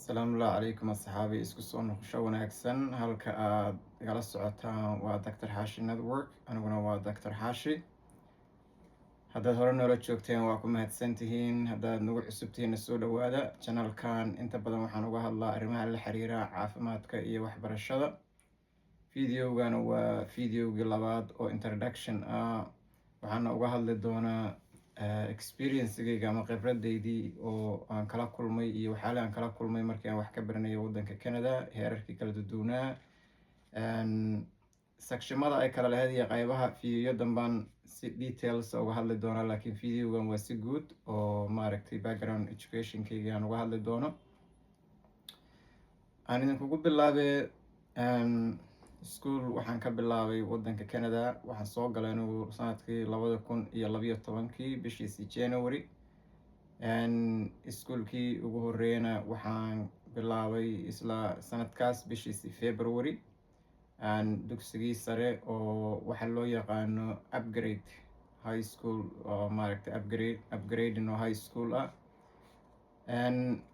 Asalaamu calaykum asxaabi, isku soo noqosho wanaagsan. Halka aad igala socotaan waa Dr Xaashi Network, aniguna waa Dr Xaashi. Haddaad hore noola joogteen, waa ku mahadsantihiin. Haddaad nagu cusubtihiinna, soo dhawaada. Channelkan inta badan waxaan uga hadlaa arrimaha la xiriira caafimaadka iyo waxbarashada. Videogana waa videogii labaad oo introduction ah. Waxaana uga hadli doonaa experiencegayga ama khibradeydii oo aan kala kulmay iyo waxyaalihi aan kala kulmay markii aan wax ka baranayo waddanka Canada, heerarkii kala duduwnaa, sectionada ay kala lahayd iyo qaybaha. Videoyo dambaan si details uga hadli doonaa, laakiin videogan waa si guud oo maaragtay background educationkayga aan uga hadli doono. Aan idinkugu bilaabe school. Waxaan ka bilaabay waddanka Canada. Waxaan soo galay anigu sanadkii 2012-kii, bishiisii January. Iskuolkii ugu horreeyana waxaan bilaabay isla sanadkaas bishiisii February, dugsigii sare oo waxa loo yaqaano upgrade high school, oo maaragtay upgrade, upgrading oo high school ah.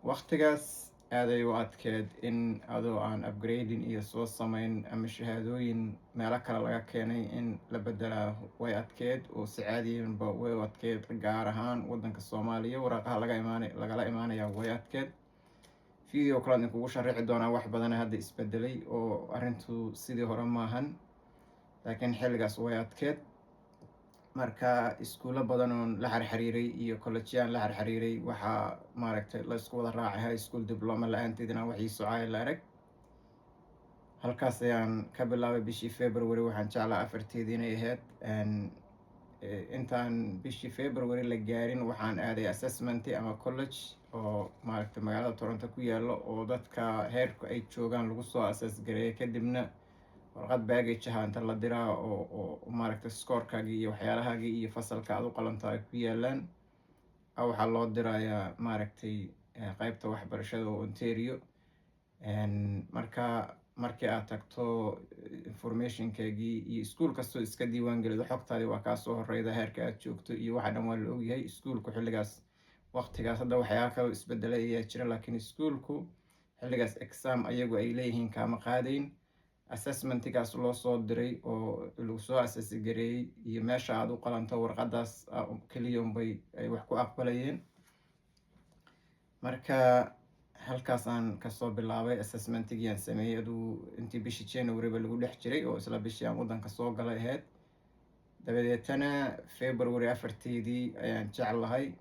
Waqtigaas aaday u adkeed in adoo aan upgrading iyo soo sameyn ama shahaadooyin meelo kale laga keenay in la bedelaa. Way adkeed oo si caadiyanba way u adkeed, gaar ahaan waddanka Soomaaliya waraaqaha laga imaana lagala imaanaya way adkeed. Video kale idinkugu sharaxi doonaa. Wax badana hadda isbedelay oo arrintu sidii hore maahan, laakiin xilligaas way adkeed. Marka iskuulo badan oon la xarxariiray iyo collegeyaan la xarxariiray, waxaa maaragtay la isku wada raacay high school diploma la-aanteedina wax ii socaya la arag. Halkaas ayaan ka bilaabay bishii February, waxaan jeclaa 4-teedii inay ahayd. Intaan bishii February la gaarin, waxaan aaday assessment ama college oo maaragtay magaalada Toronto ku yaalo, oo dadka heerku ay joogaan lagu soo assess gareeya. Kadibna warqad package ah inta la diraa oo maaragtay scorekaagii iyo waxyaalahaagii iyo fasalka aad u qalanto ay ku yaalaan, waxaa loo dirayaa maaragtay qeybta waxbarashada oo Ontario. Marka markii aad tagto, informationkaagii iyo iskuol kastoo iska diiwaan gelido, xogtaadii waa kaa soo horeyda, heerka aad joogto iyo waxa dhan waa la ogyahay. Iskuolku xilligaas, waqtigaas, hadda waxyaala kaloo isbedelay ayaa jira, laakiin iskuolku xilligaas exam ayagu ay leeyihiin kaama qaadayn. Assessmentigaas loo soo diray oo lagu soo assess gareeyey iyo meesha aad u qalanto, warqadaas keliya unbay ay wax ku aqbalayeen. Marka halkaasaan kasoo bilaabay. Assessmentigii aan sameeyey aduu intii bishii January ba lagu dhex jiray, oo isla bishii aan waddanka soo galay ahayd. Dabadeetana February 4-teedii ayaan jeclahay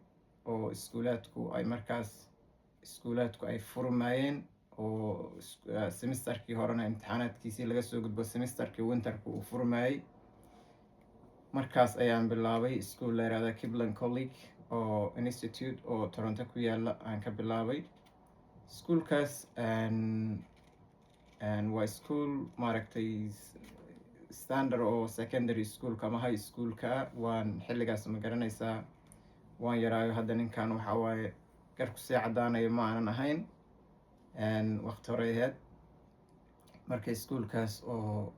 oo iskuulaadku ay markaas iskuulaadku ay furmayeen, oo semesterkii horena imtixaanaadkiisii laga soo gudbo, semesterkii winterka uu furmayey. Markaas ayaan bilaabay iskuol la yihahda Kipling College oo institute oo Toronto ku yaala aan ka bilaabay. Iskuolkaas waa iskuol maaragtay standard oo secondary schoolka ama high schoolka. Waan xilligaas, ma garanaysaa, waan yaraayo. Hadda ninkan waxa waaye garku sii caddaanayo ma aanan ahayn, waqti hore aheyd. Marka iskuolkaas oo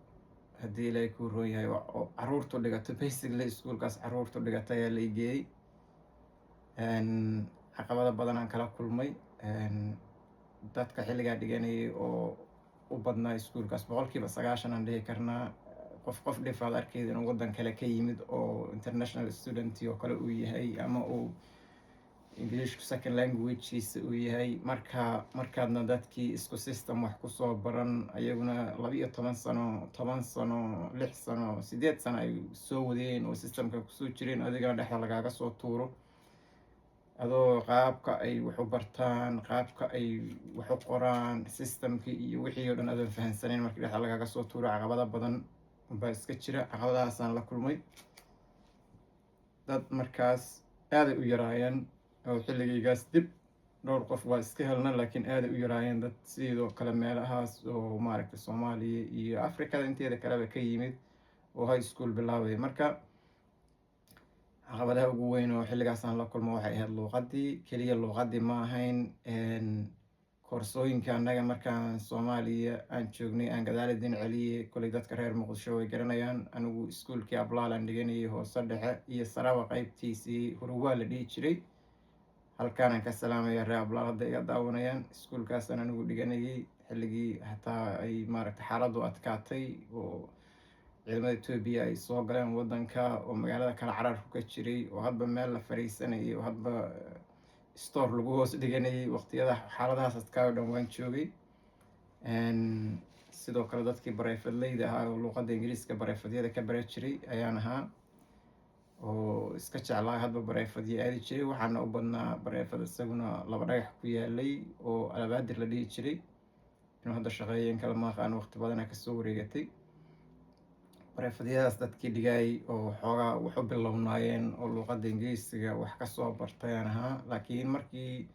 haddii Ilaahay kuu roon yahay oo caruurtu dhigato, basically iskuolkaas caruurtu dhigata ayaa la igeeyey. Caqabado badan aan kala kulmay. Dadka xilligaa dhiganayay oo u badnaa iskuolkaas, 90% aan dhihi karnaa, qof qof dhif aad arkayda inuu waddan kale ka yimid oo international student oo kale uu yahay ama uu Englishku second languagekiisa uu yahay. Marka markaadna dadkii isku system wax kusoo baran, ayaguna 12 sano, 10 sano, 6 sano, 8 sano ay soo wadeen oo systemka kusoo jireen, adigana dhexda lagaaga soo tuuro, adoo qaabka ay wax u bartaan, qaabka ay wax u qoraan, systemkii iyo wixii oo dhan adoon fahansaneyn, markii dhexda lagaaga soo tuuro, caqabado badan baa iska jira. Caqabadahaasaan la kulmay. Dad markaas aaday u yaraayeen oo xilligaygaas dib dhowr qof waa iska helna, laakiin aaday u yaraayeen dad sidoo kale meelahaas oo maaragtay Soomaaliya iyo Africada inteeda kaleba ka yimid oo high school bilaabaya. Marka caqabadaha ugu weyn oo xilligaasaan la kulmo waxay ahayd luuqadii. Keliya luuqadii ma ahayn. Koorsooyinka annaga markaan Soomaaliya aan joognay, aan gadaal idin celiyey, kolay dadka reer Muqdisho way garanayaan. Anigu iskuolkii Ablaal aan dhiganayay hoose, dhexe iyo saraba, qeybtiisii Huruwaa la dhihi jiray. Halkaanaan ka salaamaya ree Ablaal hadda iga daawanayaan. Iskuulkaasaan anigu dhiganayay xilligii hataa ay maaragtay xaaladdu adkaatay oo ciidamada Etoobiya ay soo galeen waddanka, oo magaalada kala cararku ka jiray, oo hadba meel la fariisanayay, oo hadba store lagu hoos dhiganayay. Waqtiyada xaaladahaas adkaa o dhan waan joogay. Sidoo kale dadkii private-leyda ahaa oo luuqadda Ingiriiska private-yada ka bara jiray ayaan ahaa, oo iska jeclaa, hadba private-yo aadi jiray. Waxaana u badnaa private isaguna Laba Dhagax ku yaalay oo Alabaadir la dhihi jiray. Inuu hadda shaqeeyo in kale ma aqaan, waqti badana kasoo wareegatay. Private-yadaas dadkii dhigay oo xoogaa wax u bilownaayeen oo luuqadda Ingiriisiga wax kasoo bartayaan ahaa. Laakiin markii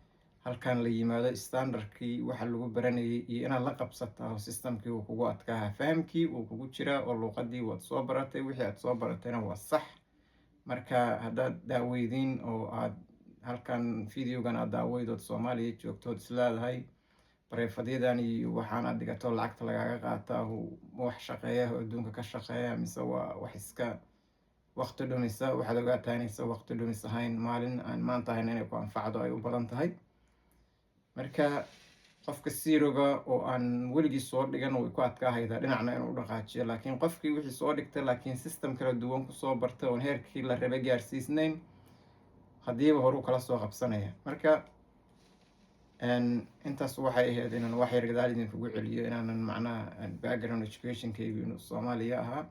halkan la yimaado, standardkii waxa lagu baranayay iyo inaad la qabsataa oo systemkii uu kugu adkaaha. Fahamkii uu kugu jiraa oo luuqadii waad soo baratay, wixii aad soo baratayna waa sax. Marka haddaad daaweydiin oo aad halkan videogan aad daaweydood Soomaaliya joogtood isleedahay private-yadan iyo waxaan aad dhigato lacagta lagaaga qaataa ma wax shaqeeya oo adduunka ka shaqeeya mise waa wax iska waqti dhumisa, waxaad ogaataa inaysa waqti dhumis ahayn. Maalin aan maanta ahayn inay ku anfacdo ay u badan tahay. Marka qofka zeroga oo aan weligii soo dhigan way ku adkaahaydaa dhinacna inuu dhaqaajiyo, laakiin qofkii wixii soo dhigtay laakiin system kala duwan kusoo bartay oon heerkii la rabay gaarsiisnayn, haddiiba horuu kala soo qabsanaya. Marka intaas waxay ahayd inaan wax yar gadaal idinkugu celiyo, inaanan macnaha background educationkaygu inuu Soomaaliya ahaa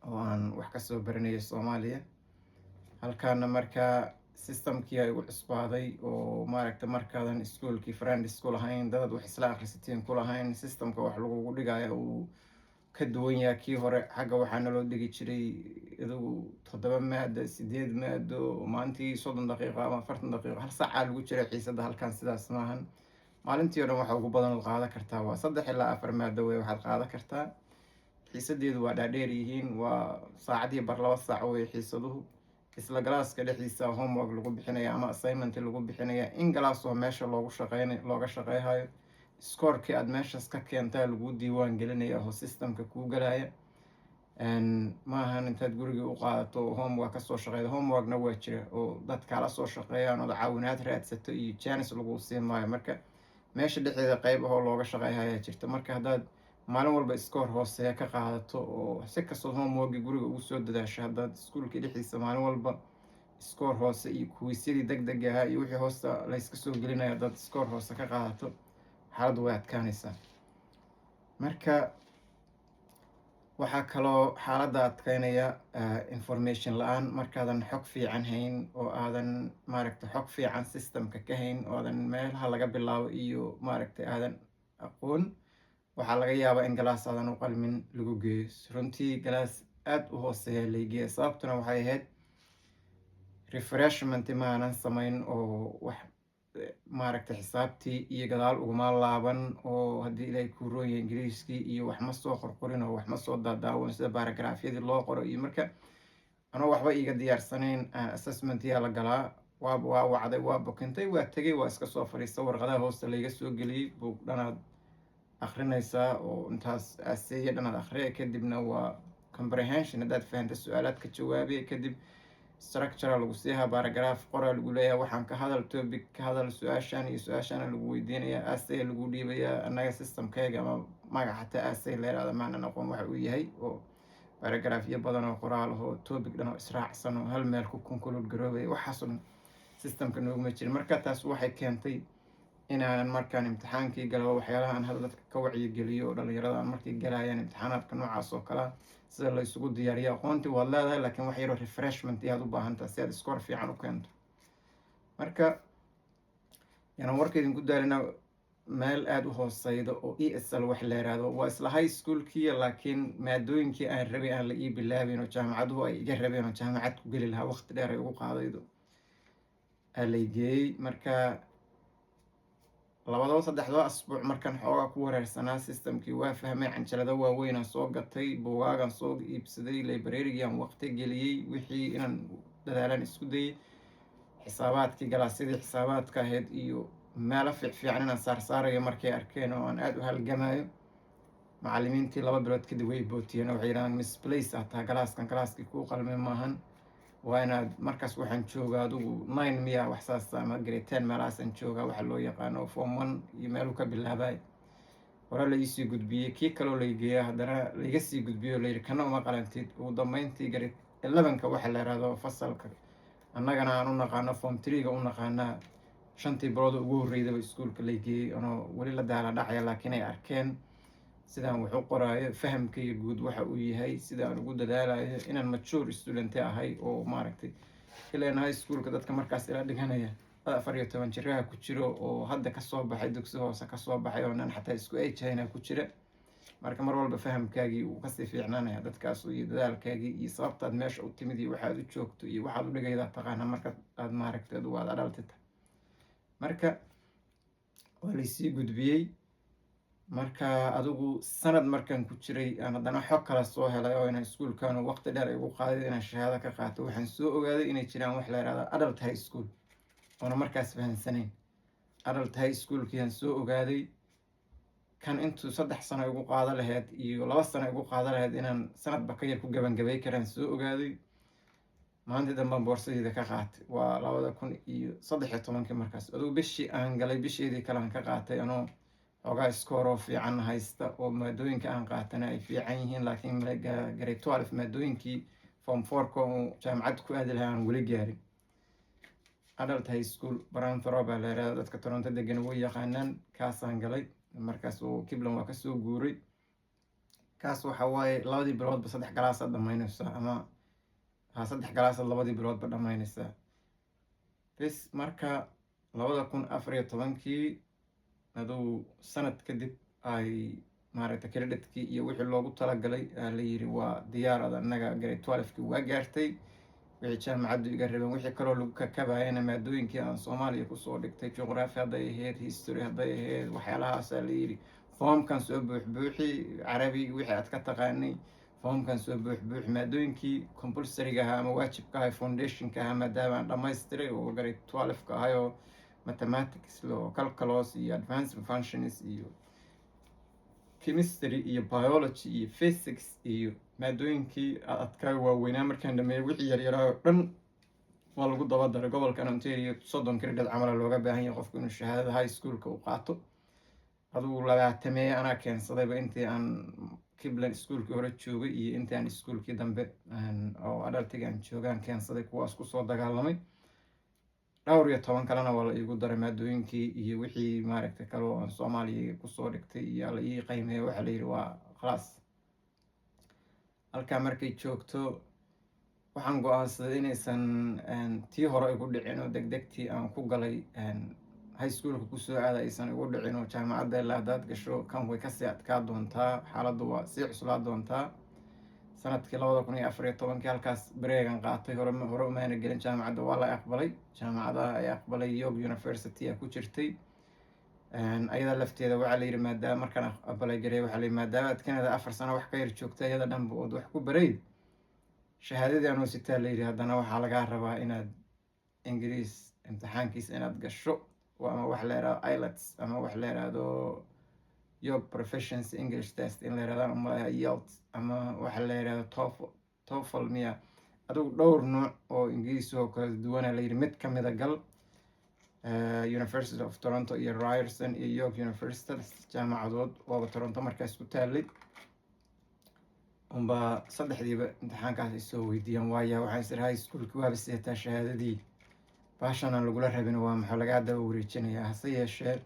oo aan wax kasoo baranayo Soomaaliya. Halkaana marka systemkii ay ugu cusbaaday oo maaragta markaadan iskuolkii friends ku lahayn, dadaad wax isla akhrisatiin ku lahayn, systemka wax lagugu dhigaya uu ka duwan yahay kii hore. Xagga waxaa naloo dhigi jiray idugu toddoba maado, sideed maado, maalintii 30 daqiiqo ama 40 daqiiqo, hal saacaa lagu jiray xiisadda. Halkan sidaas maahan. Maalintii o dhan waxa ugu badan ood qaadan kartaa waa saddex ilaa afar maado wey waxaad qaadan kartaa. Xiisadeedu waa dhaadheer yihiin, waa saacadii bar, 2 saac wey xiisaduhu. Isla classka dhexdiisa homework lagu bixinaya ama assignment lagu bixinaya, in class oo meesha loogu shaqeyn looga shaqeyhayo. Scorekii aada meeshaas ka keentaa lagu diiwaan gelinaya oo systemka kuu galaya. Maahan intaad gurigii u qaadato oo homework kasoo shaqeyda. Homeworkna waa jira oo dad kala soo shaqeeyaan ood caawinaad raadsato iyo chance lagu siin maayo. Marka meesha dhexdeeda qeyb ahoo looga shaqeyhayaa jirta. Marka haddaad maalin walba score hooseeya ka qaadato oo si kastoo homeworkii guriga ugu soo dadaasho, haddaad iskuulkii dhexdiisa maalin walba score hoose iyo quizyadii deg deg ahaa iyo wixii hoosta layska soo gelinaya haddaad score hoose ka qaadato, xaaladdu way adkaanaysaa. Marka waxaa kaloo xaaladda adkeynaya information la-aan. Markaadan xog fiican hayn oo aadan maaragta xog fiican systemka ka hayn oo aadan meelaha laga bilaabo iyo maaragtay aadan aqoon, waxaa laga yaabaa in class aadan u qalmin lagu geeyo. Runtii class aada u hooseeya laygeeya. Sababtuna waxay ahayd refreshment maanan samayn oo wax maaragtay xisaabtii iyo gadaal uguma laaban, oo haddii Ilaahay kuu roonya Ingiriiskii iyo wax ma soo qorqorin oo wax ma soo daadaawan sida paragraphyadii loo qoro. Iyo marka anoo waxba iiga diyaarsanayn assessment yaa la galaa. Waa wacday, waa bookintay, waa tegay, waa iska soo fadhiista. Warqadaha hoosta layga soo geliyey, buug dhanaad akrinaysaa oo intaas essayya dhanaad akriya. Kadibna waa comprehension, haddaad fahanta su-aalaad ka jawaabiya. Kadib structure lagu siihaa, paragraph qoraa lagu leeyahay, waxaan ka hadal, topic ka hadal, su-aashan iyo su-aashana lagu weydiinayaa, essay lagu dhiibayaa. Annaga systemkayga ama magaca xataa essay la yihahda maanan aqoon waxa uu yahay, oo paragraphyo badan oo qoraal ahoo topic dhan oo israacsan oo hal meel ku conclude garoobaya, waxaasoo dhan systemka nooguma jirin. Marka taas waxay keentay inaanan markaan imtixaankii galo, waxyaalaha aan hadda dadka ka wacyigeliyo oo dhalinyarada aan markay galayaan imtixaanaadka noocaas oo kalea sida la isugu diyaariyo. Aqoontii waad leedahay, laakiin wax yaroo refreshment iyaad u baahantaha si aad score fiican u keento. Marka yaanan warka idinku daalina, meel aada u hooseyda oo ESL wax la yiraahdo, waa isla high schoolkii, laakiin maadooyinkii aan rabay aan la ii bilaabin oo jaamacaduhu ay iga rabeen oo jaamacad ku geli lahaa waqti dheer ay ugu qaadaydo aa lay geeyey. Marka labadaba saddexdoo asbuuc markaan xoogaa ku wareersanaa systemkii, waa fahmay. Canjalado waaweynaan soo gatay, buugaagaan soo iibsaday, librarygaan waqti geliyey, wixii inaan dadaalaan isku dayay. Xisaabaadkii, classyadii xisaabaadka ahayd iyo meelo fiicfiican inaan saarsaarayo markay arkeen oo aan aada u halgamayo, macallimiintii 2 bilood kadib way bootiyeen oo waxay yidhahdaan, "Misplace ah taa, classkan classkii kuu qalmay maahan." Waa inaad markaas, waxaan joogaa adigu 9 miya, wax saas, ama grade 10 meelahaasaan joogaa, waxa loo yaqaano form one iyo meeluu ka bilaabay. Hore la iisii gudbiyey, kii kaloo laigeeya, haddana laiga sii gudbiyo, layidhi kana uma qalantid. Ugu dambeyntii grade 11-ka waxa la yihahdo, fasalka annagana aan u naqaano form three-ga u naqaanaa, 5-tii bilood ugu horreydaba iskuulka laygeeyey, anoo weli la daala dhacaya, laakiin ay arkeen sidaan wax u qoraayo, fahamkayga guud waxa uu yahay, sidaan ugu dadaalayo, inaan mature student ahay. Oo maaragtay, ilaan high schoolka dadka markaas ila dhiganaya dad 14 jiraha ku jiro oo hadda kasoo baxay dugsi hoose kasoo baxay, oo nan xataa isku age ahayna ku jira. Marka mar walba fahamkaagii uu kasii fiicnaanaya dadkaas, iyo dadaalkaagii, iyo sababtaad meesha u timid, iyo waxaad u joogto, iyo waxaad u dhigaydaa taqaana marka aad maaragtay adugu aad adult-ita. Marka waa laysii gudbiyey. Marka adigu sanad markaan ku jiray aan haddana xog kale soo helay, oo inaan iskuulkan waqti dheer igu qaaday inaan shahaado ka qaato. Waxaan soo ogaaday inay jiraan wax la yihahdo adult high school, oona markaas fahansanayn. Adult high schoolkiaan soo ogaaday kan intuu 3 sano igu qaado lahayd iyo 2 sano igu qaado lahayd, inaan sanadba ka yar ku gabangabay karaan soo ogaaday. Maalintii dambaan boorsadeyda ka qaatay, waa 2013-kii. Markaas adugu bishii aan galay bisheedii kale aan ka qaatay, anoo xoogaa score oo fiican haysta, oo maadooyinka aan qaatana ay fiican yihiin, laakiin grade 12 maadooyinkii form four-ka oo jaamacad ku aadi lahaa aan weli gaarin. Adult high school Burnhamthorpe baa la yihahda, dadka Toronto degan way yaqaanaan. Kaasaan galay markaas, oo Kipling waa kasoo guuray. Kaas waxa waaye labadii biloodba saddex class-aad dhamaynaysaa, ama ha saddex class-aad labadii biloodba dhamaynaysaa bes. Marka 2014-kii, aduu sanad kadib, ay maaragtay creditkii iyo wixii loogu talagalay la yiri waa diyaar, ad annaga grade 12-kii waa gaartay, wixii jaamacaddu iga rabeen. Wixii kaloo lagu kakabayana maadooyinkii aan Soomaaliya kusoo dhigtay, juqraafi hadday ahayd, history hadday ahayd, waxyaalahaasa la yiri foomkan soo buuxbuuxi, carabi wixii aad ka taqaanay foomkan soo buuxbuuxi. Maadooyinkii compulsoryga ahaa ama waajibka ahay, foundationka ahaa, maadaama aan dhamaystiray oo grade 12-ka ahay, oo mathematics lo calculus iyo advanced functions iyo chemistry iyo biology iyo physics iyo maadooyinkii adkaa waaweynaa markaan dhameeyay, wixii yaryaraa oo dhan waa lagu daba daray. Gobolkan Ontario 30 credit camala looga baahan yahay qofku inuu shahaadada high schoolka u qaato. Adugu 20-meeye anaa keensadayba intii aan Kipling iskuolkii hore joogay iyo intii aan iskuolkii dambe oo adult-iga aan joogaan keensaday, kuwaas kusoo dagaalamay. Dhowr iyo toban kalena waa la iigu daray, maadooyinkii iyo wixii maaragtay kale oo aan Soomaaliya kusoo dhigtay iyo la ii qiimeeya. Waxaa la yidhi waa khalaas. Halkaa markay joogto, waxaan go-aansaday inaysan tii hore igu dhicin, oo degdegtii aan ku galay high schoolka kusoo aada aysan igu dhicin, oo jaamacadda ilaa haddaad gasho kan way kasii adkaa doontaa, xaaladdu waa sii cuslaa doontaa. Sanadkii 2014-kii halkaas break-gan qaatay. Hore hore umaana gelin jaamacadda. Waa la aqbalay. Jaamacadaha ay aqbalay York University a ku jirtay. Ayada lafteeda waxaa la yidhi, maadaama markaan apply gareey, waxaa la yidhi maadaama aad Canada 4 sano wax ka yar joogta, iyada dhanba ood wax ku barayd, shahaadadii anoo sitaa la yidhi haddana waxaa lagaa rabaa inaad Ingiriis imtixaankiisa inaad gasho, ama wax la yihahdo IELTS, ama wax la yihahdo York Proficiency English Test in la yihahdo umaleha, YELT, ama waxa la yihahdo TOEFL, TOEFL miya, adigu dhowr nooc oo Ingiriis oo kala duwana la yidhi mid kamida gal. University of Toronto iyo Ryerson iyo York University, jaamacadood waaba Toronto markaas ku taalay unbaa saddexdiiba imtixaankaas ay soo weydiiyaan. Waaya, waxaan is high schoolki waaba sidataa shahaadadii, baashan aan lagula rabin waa maxaa lagaa daba wareejinayaa? Hase yeeshee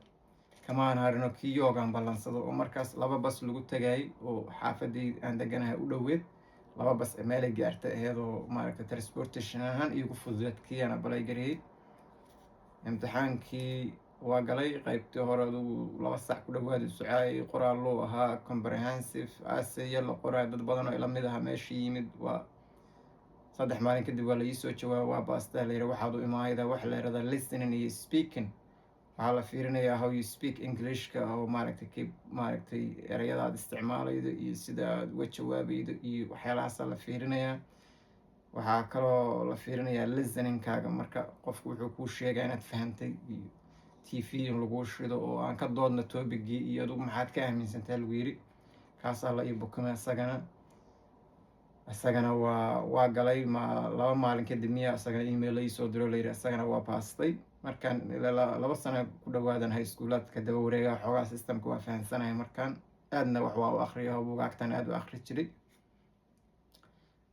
kamaan harino, kii York-aan ballansado, oo markaas laba bas lagu tagayay, oo xaafadii aan deganahay u dhoweed, laba bas meelay gaartay aheyd, oo maaragtay transportation ahaan iigu fududeed. Kii aan apply gareeyey, imtixaankii waa galay. Qaybtii hore adugu 2 sac ku dhawaad socaayay. Qoraalluu ahaa, comprehensive essay la qoraay. Dad badan oo ila mid aha meesha yimid. Waa 3 maalin kadib waa la iisoo jawaaba, waa baastaa la yidhi. Waxaad u imaayda waxa la yihahdaa listening iyo speaking. Waxaa la fiirinayaa how you speak Englishka, oo maaragtay keep maaragtay ereyada aad isticmaalaydo iyo sida aad uga jawaabaydo iyo waxyaalahaasaa la fiirinayaa. Waxaa kaloo la fiirinayaa listeningkaaga, marka qofku wuxuu kuu sheegaa inaad fahamtay, iyo TV in laguu shido oo aan ka doodna topicgii iyo adugu maxaad ka aaminsantaa lagu yiri. Kaasaa la ii bukumay isagana. Isagana waa galay. Ma 2 maalin kadib miya isagana email la iisoo diro, layidhi isagana waa baastay. Markaan 2 sano ku dhawaadan high schoolaadka daba wareega, xoogaa systemka waa fahansanaya. Markaan aadna wax waa u akriyo, bugaagtan aad u akri jiray.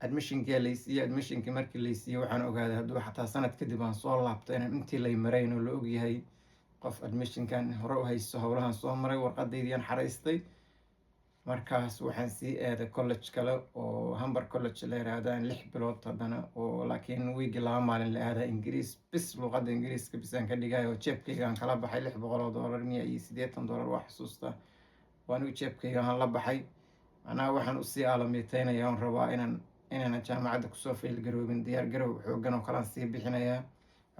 Admissionkii laysiiyey, admissionkii markii laysiiyey, waxaan ogaaday hadduu xataa sanad kadib aan soo laabto inaan intii lay marayn oo la ogyahay qof admissionkan hore u haysto. Howlahan soo maray, warqadaydiyaan xaraystay. Markaas waxaan sii aaday college kale oo Humber College la yirahdaan, 6 bilood haddana oo laakiin wiigi 2 maalin la aadaa. Ingiriis bis, luqadda Ingiriiska bis aan ka dhigay oo jeebkaygaan kala baxay. $600 miya iyo $80, waa xusuustaa, oo anigu jeebkayga aan la baxay. Macnaha waxaan usii aalamiiteynaya oon rabaa inaanan jaamacadda kusoo fail garoobin. Diyaar garow xoogan oo kalean sii bixinayaa.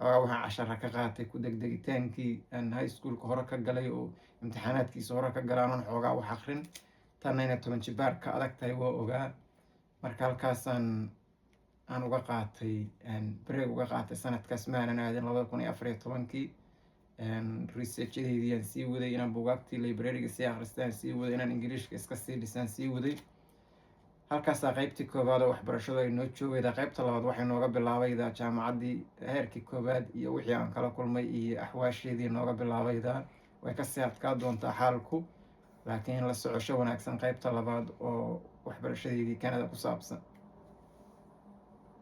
Xoogaa waxaan cashara ka qaatay ku degdegitaankii aan high schoolka hore ka galay oo imtixaanaadkiisa hore ka galay, aanan xoogaa wax akrin. Tanna inay 10 jibaar ka adag tahay waa ogaa. Marka halkaasaan aan uga qaatay break, uga qaatay sanadkaas maanan aadin. 2014-kii researchadeydii aan sii waday, inaan bugaagtii libraryga sii akhristay aan sii waday, inaan Ingiriishka iska sii dhisaan sii waday. Halkaasaa qeybtii koowaad oo waxbarashadu ay noo joogayda. Qeybta labaad waxay nooga bilaabaydaa jaamacaddii heerkii koowaad iyo wixii aan kala kulmay iyo axwaasheedii nooga bilaabaydaa. Way kasii adkaa doontaa xaalku, laakiin la socosho wanaagsan qeybta labaad oo waxbarashadeydii Canada ku saabsan.